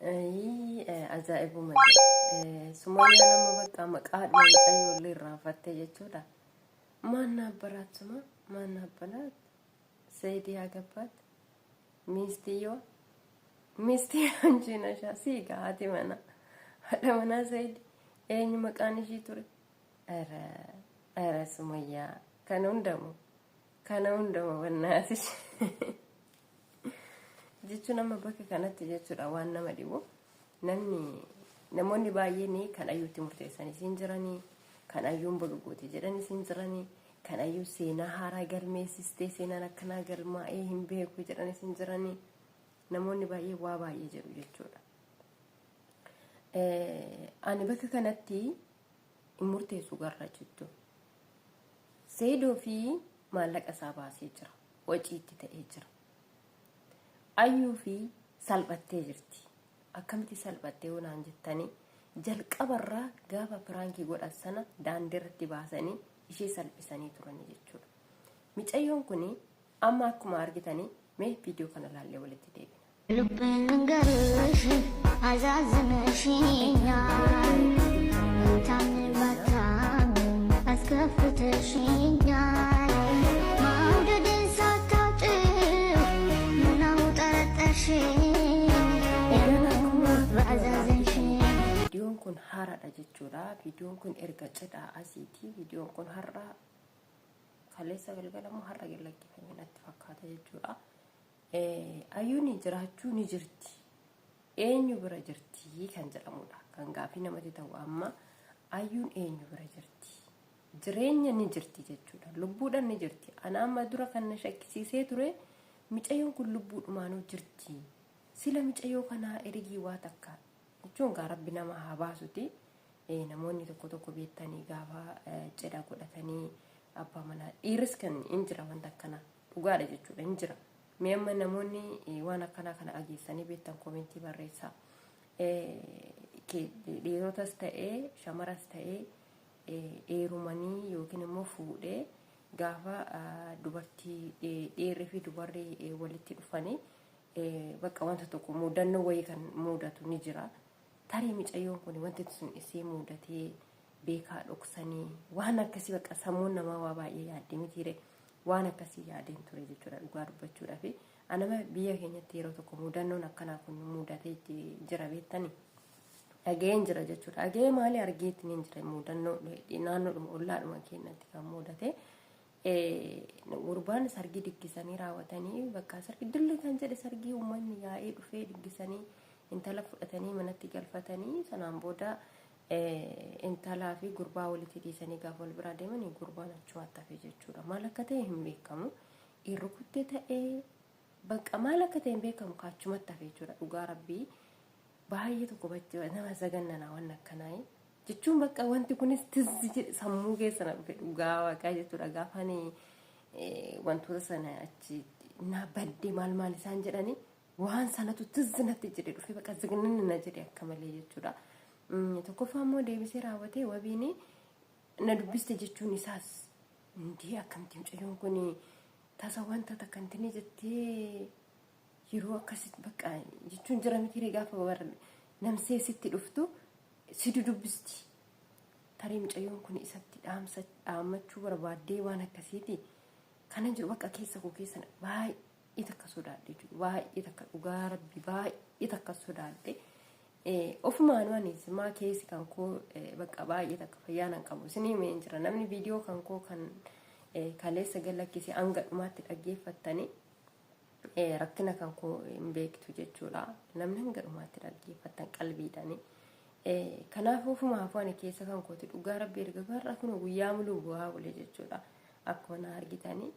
Ajaa'ibuma jedhe. Sumayyaan amma bakka maqaadhuma mucayyoo illee irraanfatte jechuudha. Maan naabbaraat suma? Maan naabbaraat? Seedii hagabbaat? Miistiyyoo? Miistii hanjii nashaa siigaa haati manaa. Haadha manaa Seedi eenyu maqaan ishii ture? Ara ara Sumayyaa kana hundamoo kana hundamoo bannaatish. Jechuun amma bakka kanatti jechuudha waan nama dhibu namni namoonni baay'een kan ayyuutti murteessan isiin jiranii kan ayyuun baga goote jedhan isiin jiranii kan ayyuu seenaa haaraa galmeessistee seenaan akkanaa galmaa'ee hin beeku jedhan isiin jiranii namoonni baay'ee waa baay'ee jedhu jechuudha. Ani bakka kanatti hin murteessu garra jettu. Seedoo fi maallaqa isaa baasee jira. Waciitti ta'ee jira. Ayyuu fi salphattee jirti. Akkamitti salphattee yoo naan jettanii jalqabarraa gaafa piraankii godhan sana daandii irratti baasanii ishee salphisanii turanii jechuudha. Micayyoon kun amma akkuma argitanii mee viidiyoo kana laallee walitti deebina. ልቤን ልንገርሽ አዛዝነሽኛል ታምኝ ባታምኝ አስከፍተሽኛል መውደዴን ሳታውቂው ምነው ጠረጠርሽኝ የኖርኩት ባዘዘንሽኝ Viidiyoon kun haaraadha jechuudha. Viidiyoon kun erga cidhaa asiiti. Viidiyoon kun har'a kaleessa galgala moo har'a gad lakkifame natti fakkaata jechuudha. Ayyuun jiraachuu ni jirti. Eenyu bira jirti kan jedhamudha. Kan gaafii namatti ta'u amma ayyuun eenyu bira jirti? Jireenya ni jirti jechuudha. Lubbuudhaan ni jirti. Ana amma dura kan na shakkisiisee ture micayyoon kun lubbuudhumaanuu jirti. Sila micayyoo kanaa ergii waa takka jechuun gaa rabbi nama haa baasuti. Namoonni tokko tokko beektanii gaafa cidha godhatanii abbaa manaa dhiirris kan hin jira wanta akkanaa dhugaadha jechuudha hin jira. Mee amma namoonni waan akkanaa kana dhageessanii beektan koomentii barreessaa. Dhiirotas ta'ee shamaras ta'ee heerumanii yookiin immoo fuudhee gaafa dubartii dhiirri fi dubarri walitti dhufanii bakka wanta tokko mudannoo wayii kan mudatu ni jira. Tarii micayyoon kun wanti sun isii mudatee beekaa dhoksanii waan akkasii bakka sammuun namaa waa baay'ee yaadde mitiire waan akkasii yaadeen ture jechuudha dhugaa dubbachuudhaaf. Anama biyya keenyatti yeroo tokko mudannoon akkanaa kun mudatee jira beektanii. Dhaga'een jira jechuudha. Dhaga'ee maali argeetti ni jira mudannoo naannoodhuma ollaadhuma keenyatti kan mudate. Gurbaan sargii diggisanii raawwatanii bakka sargii dilli kan jedhe sargii uummanni yaa'ee dhufee diggisanii intala fudhatanii manatti galfatanii sanaan booda intalaa fi gurbaa walitti dhiisanii gaafa wal biraa deemanii gurbaan achumatti hafe jechuudha. Maal akka ta'e hin beekamu. Rukuttee ta'ee bakka maal akka ta'e hin beekamu kaachumatti hafe jechuudha. Dhugaa rabbii baay'ee tokko nama zagannanaa waan akkanaa jechuun bakka wanti kunis tizzi jedhe sammuu keessa na dhufe dhugaa waaqaa jechuudha. Gaafa ani wantoota sana achi na badde maal maal isaan jedhanii waan sanatu tizzi natti jedhe dhufe bakka zagnanna na jedhe akka malee jechuudha. Tokkoffaa immoo deebisee raawwatee wabiin na dubbiste jechuun isaas indii akkamitti mucayyoon kun tasa wanta takka intini jettee yeroo akkasitti bakka jechuun jira miti gaafa warra namsee sitti dhuftu si dudubbisti. Tarii mucayyoon kun isatti dhaamsa dhaammachuu barbaaddee waan akkasiiti. Kana jiru bakka keessa koo keessa baay'ee takka sodaadhe jechuudha. Baay'ee takka dhugaa rabbi baay'ee takka sodaadhe. Ofumaanuu ani maa keessi kan koo bakka baay'ee takka fayyaa nan qabu. Isinii himeen jira namni viidiyoo kan koo kan kaleessa galakkise hanga dhumaatti dhaggeeffattanii rakkina kan koo hin beektu jechuudha. Namni hanga dhumaatti dhaggeeffattan qalbiidhaani. Kanaaf ofumaafuu ani keessa kan kooti dhugaa rabbi erga har'a kun guyyaa muluu bu'aa oole jechuudha. Akkuma na argitanii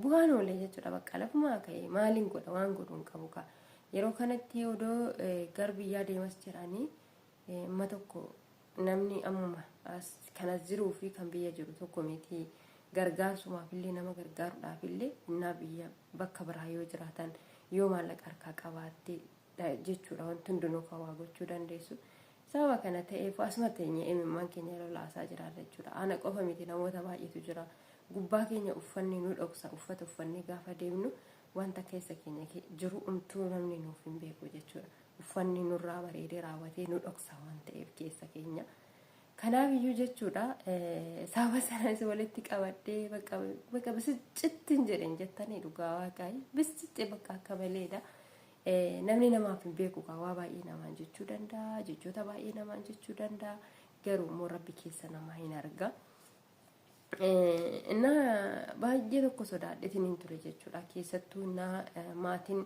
bu'aan oole jechuudha. Bakka lafumaa ka'ee maaliin godha waan godhu hin qabu kaa. Yeroo kanatti odoo gar biyyaa deemas jedhanii amma tokko namni ammuma kanas jiruu fi kan biyya jiru tokko miti gargaarsumaaf illee nama gargaaruudhaaf illee innaa biyya bakka biraa yoo jiraatan yoo maallaqa harkaa qabaatte jechuudha wanti hundinuu kan waa gochuu dandeessu. Sababa kana ta'eef asuma teenyee imimmaan keenya lolaasaa jiraarra jechuudha. Ana qofa miti namoota baay'eetu jira. Gubbaa keenya uffanni nu dhoksa uffata uffannee gaafa deemnu wanta keessa keenya jiru umtuu namni nuuf hin beeku jechuudha. Uffanni nurraa bareedee raawwatee nu dhoksa waan ta'eef keessa keenya. Kanaaf iyyuu jechuudha sababa sanas walitti qabadhee bakka bakka bisiccitti hin jedhin jettanii dhugaa waaqaa bisicci bakka akka maleedha. Namni namaaf hin beeku waa baay'ee namaan jechuu danda'a, jechoota baay'ee namaan jechuu danda'a, garuu immoo rabbi keessa namaa hin arga. Innaa baay'ee tokko sodaadheetiin hin ture jechuudha. Keessattuu innaa maatiin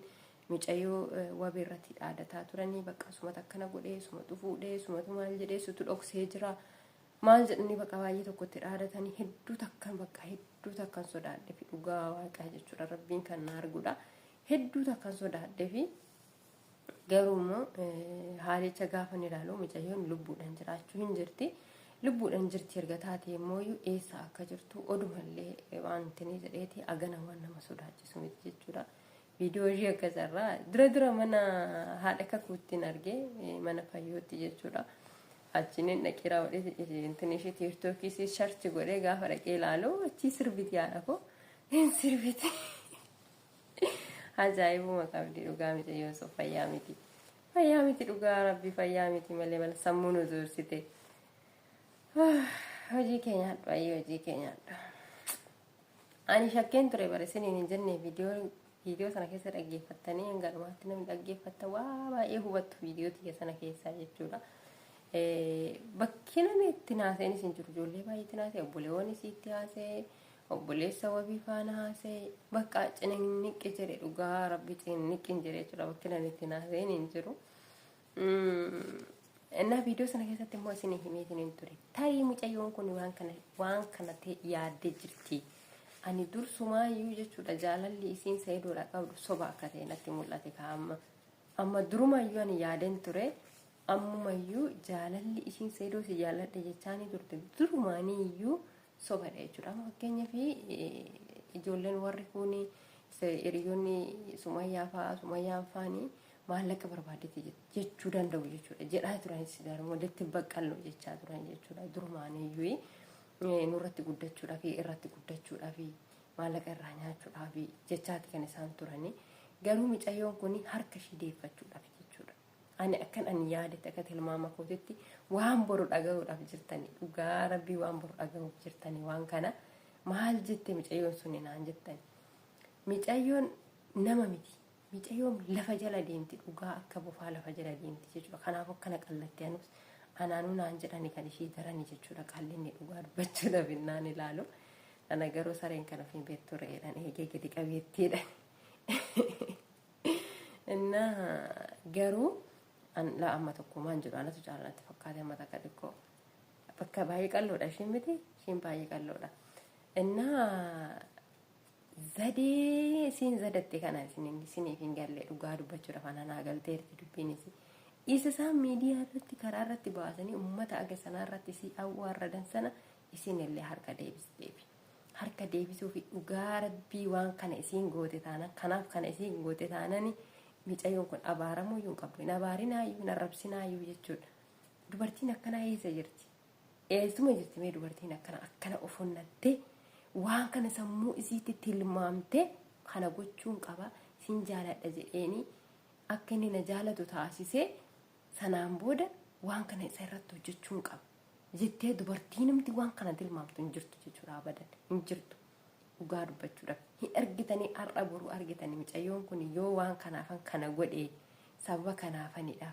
mucayyoo wabii irratti dhaadataa turanii bakka sumata akkana godhee, sumatu fuudhee, sumatu maal jedhee, sutu dhoksee jira. Maal jedhanii bakka baay'ee tokkotti dhaadatanii hedduu takkan bakka hedduu takkan sodaadhe fi dhugaa waaqaa jechuudha. Rabbiin kan na arguudha. Hedduu takkan sodaadhe fi garuu immoo haalicha gaafa ni ilaalu mucayyoon lubbuudhaan jiraachuu hin jirti. Lubbuudhaan jirti erga taate immoo eessa akka jirtu odumallee wanti ni jedheeti agana waan nama sodaachisu miti jechuudha. Viidiyoo ishee akkasarraa dura dura mana haadha kakuuttiin argee mana fayyootti jechuudha. Achiin dhaqee raawwadhee intin ishee tiiktookii search godhee gaafa dhaqee ilaalu achii sirbiti haadha koo hin sirbiti. Ajaa'ibuma qabdi dhugaa mucayyoon sun fayyaa miti. Fayyaa miti dhugaa rabbi fayyaa miti malee mala sammuu nu zuursite. Hojii keenya hadhu ayyee hojii keenya hadhu. Ani shakkeen ture bare isiniin hin jenne viidiyoo sana keessa dhaggeeffattanii hanga dhumaatti namni dhaggeeffatta waa baay'ee hubattu viidiyoo tiyya sana keessaa jechuudha. Bakki namni itti haasa'anis hin jiru, ijoollee baay'ee itti haasa'e, obboleewwan isii itti haasa'e, obboleessa wabii faana haasa'e, bakka cinniqqi jedhe dhugaa rabbi cinniqqi hin jedhe jechuudha, bakki namni itti haasa'in hin jiru. Innaa viidiyoo sana keessatti immoo isinii himeetiin hin ture. Tarii mucayyoon kun waan kana yaaddee jirti. Ani dursumaayyuu jechuudha jaalalli isiin Sayidoodha qabdu soba akka ta'e natti mul'ate kaa'amma. Amma durumayyuu ani yaadeen ture. Ammumayyuu jaalalli isiin Sayidoo si jaalladhe jechaanii turte durumaanii iyyuu sobadha jechuudha. Amma fakkeenyaaf ijoolleen warri kun hiriyoonni Sumayyaa fa'aa Sumayyaan fa'anii maallaqa barbaadetti jechuu danda'u jechuudha. Jedhaa turanis garuu walitti baqqallu jechaa turan jechuudha. Durumaaniyyuu nurratti guddachuudhaaf irratti guddachuudhaaf maallaqa irraa nyaachuudhaaf jechaati kan isaan turani. Garuu mucayyoon kun harka ishii deeffachuudhaaf jechuudha. Ani akkan ani yaadetti akka tilmaama kootitti waan boru dhagahuudhaaf jirtani, dhugaa rabbii waan boru dhagahuuf jirtani, waan kana maal jette mucayyoon suni naan jettani. Mucayyoon nama miti. Mucayyoon lafa jala deemti, dhugaa akka bofaa lafa jala deemti jechuudha. Kanaaf akkana qallatti anus anaanuu naan jedhani kan ishii darani jechuudha. Qallinni dhugaa dubbachuudhaaf innaan ilaalu. Ana garuu sareen kan ofiin beektu re'eedhaan eegee gadi qabeettiidha. Innaa garuu laa amma tokkummaan jedhu anatu caalatti fakkaate amma takka xiqqoo. Bakka baay'ee qalloodha ishiin miti, ishiin baay'ee qalloodha. Innaa zadee isiin zadatte kana isiniif hin galle, dhugaa dubbachuudhaaf anaa galteerti dubbiin isii. Isa isaan miidiyaa irratti karaa irratti baasanii uummata aga sanaa irratti isii awwaarradan sana isin illee harka deebisteefi. Harka deebisuu fi dhugaa rabbii waan kana isiin goote taanan, kanaaf kana isiin goote taanani mucayyoon kun abaaramuu iyyuu hin qabdu. Hin abaarinaayyuu, hin arrabsinaayyuu jechuudha. Dubartiin akkanaa eessa jirti? Eessuma jirti mee dubartiin akkana akkana of onnattee waan kana sammuu isiitti tilmaamtee kana gochuun qaba, sin jaaladha jedheeni akka inni na jaalatu taasisee sanaan booda waan kana isa irratti hojjechuun qaba jettee dubartii namti waan kana tilmaamtu hin jirtu jechuudha, abadan hin jirtu. Dhugaa dubbachuudhaaf hin argitanii, har'a boruu argitanii mucayyoon kun yoo waan kanaafan kana godhe sababa kanaafanidha.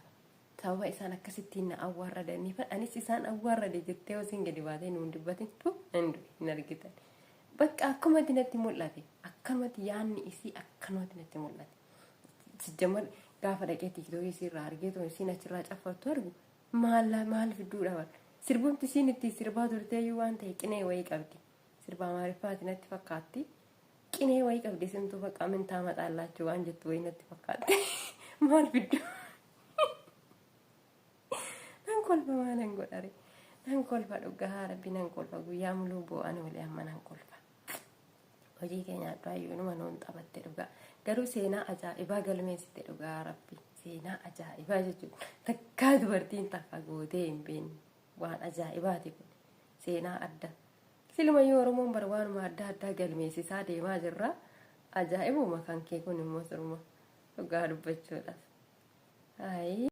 Sababa isaan akkasittiin na awwaarradaniif anis isaan awwaarrade jettee osoo gadi baatee nuun dubbatin tu hin hin argitan. Bakka akkumatti natti mul'ate, akkanumatti yaadni isii akkanumatti natti mul'ate. Sijjamar gaafa dhaqee tiiktookii isii irraa argee too isiin achirraa caffattu argu maal maal fidduu dhaban. Sirbumti isiin itti sirbaa turteeyyuu waan ta'e qinee wayii qabdi. Sirba Amaariffaati natti fakkaatti. Qinee wayii qabdi, simtuu bakka amantaa maxallaachuu waan jettu wayii natti fakkaatti. Maal fidduu? Nan kolfa, maalan godhare? Nan kolfa, dhugaa rabbi nan kolfa, guyyaa muluu boo'an walii amma nan kolfa. Hojii keenya addu numa nuun taphatte dhugaa. Garuu seenaa ajaa'ibaa galmeessite, dhugaa rabbi. Seenaa ajaa'ibaa jechuudha. Takkaa dubartiin takka gootee hin beekne. Waan ajaa'ibaati kun. Seenaa adda. Silumayyuu Oromoon bara waanuma adda addaa galmeessisaa deemaa jirra. Ajaa'ibuma kan kee kun immoo siruma dhugaa dubbachuudhaaf. Ayi.